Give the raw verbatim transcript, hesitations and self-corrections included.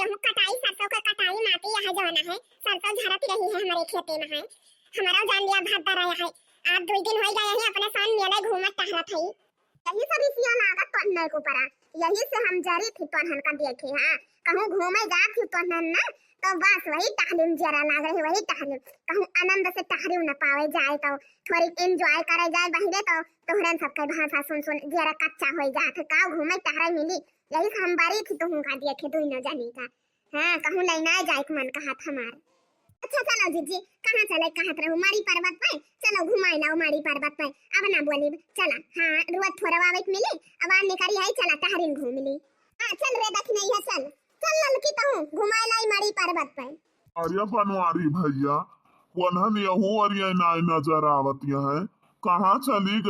कहूँ कटाई सरसों का कटाई माटी यहाँ जौन है, सरसों झरत रही है हमरे खेते में है। हमारा जान लिया भात दरा है। आज दुई दिन होइ गए हैं अपने सान मेले घूमत टहरत है। यही सब इसिया लागत तोहन के ऊपरा। यही से हम जरी थी तोहन का देखे, हाँ। कहूँ घूमे जात थी तोहन ना, तो बस वही टहलिम जरा लाग रही, वही टहलिम। कहूँ आनंद से टहलिम न पावे जाए तो थोड़ी enjoy करे जाए बहिरे तो तोहरन सबके भाषा सुन सुन जरा कच्चा होइ जात है। का घूमे टहरे मिली, यही से हम बरी थी तुहूँ का देखे दुइनो जनी का। हाँ, कहूँ लइना जाए के मन कहत हमार। अच्छा चलो जीजी, कहाँ चले कहत रहू? माड़ी पर्वत पे चलो, घुमाई लाओ माड़ी पर्वत पे। अब ना बोली, चला। हाँ, रुअत थोड़ा आवे के मिली, अब आ निकरी है, चला टहरिन घूम ली। हाँ चल रे दखिनैया, चल चल ललकी, तहूँ घुमाई लाई माड़ी पर्वत पे। अरे बनवारी भैया, वनहन यहू अरिया नाई नजर आवत है, कहाँ चली